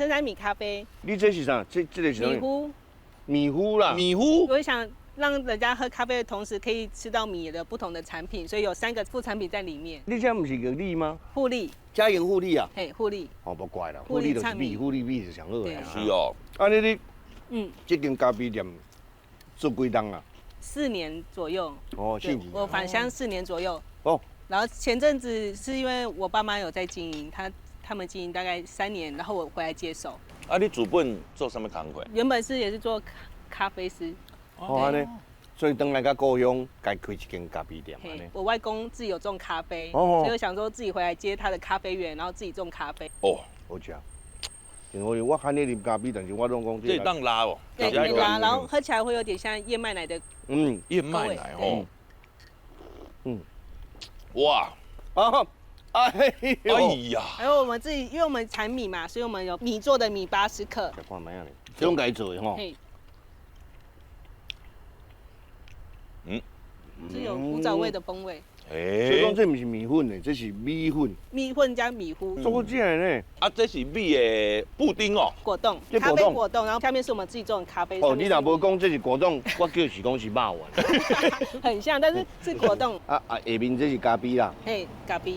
深山米咖啡。你這是啥？這個是啥？米糊。米糊啦。米糊。我想讓人家喝咖啡的同時，可以吃到米的不同的產品，所以有三個副產品在裡面。你這毋是玉米嗎？富力。嘉義富力啊？嘿，富力。哦，無怪啦，富力就是米，富力米是上好的。是哦。啊，你，這間咖啡店做幾冬啊？ 4年左右。哦，4年。我返鄉四年左右。哦。然後前陣子是因為我爸媽有在經營，他們經營大概3年，然後我回來接手。啊，你主本做啥物工課？原本是也是做咖啡師。哦，按呢，所以轉來到故鄉，家開一間咖啡店。我外公自己有種咖啡，所以我想說自己回來接他的咖啡園，然後自己種咖啡。哦，好食。因為我看你啉咖啡，但是我攏講這當拉哦，對，拉，然後喝起來會有點像燕麥奶的。燕麥奶哦。哇！啊！哎呀！還有我們自己，因為我們產米嘛，所以我們有米做的米巴斯克。食看覓啊？這種家己做的吼。是有古早味的風味。所以講這毋是麵粉的，這是米粉。米粉加米糊。做好食的呢。啊，這是米的布丁哦。果凍，咖啡果凍，然後下面是我們自己種的咖啡。哦，你若無講這是果凍，我叫是講是肉圓。很像，但是是果凍。啊啊，下面這是咖啡啦。嘿，咖啡。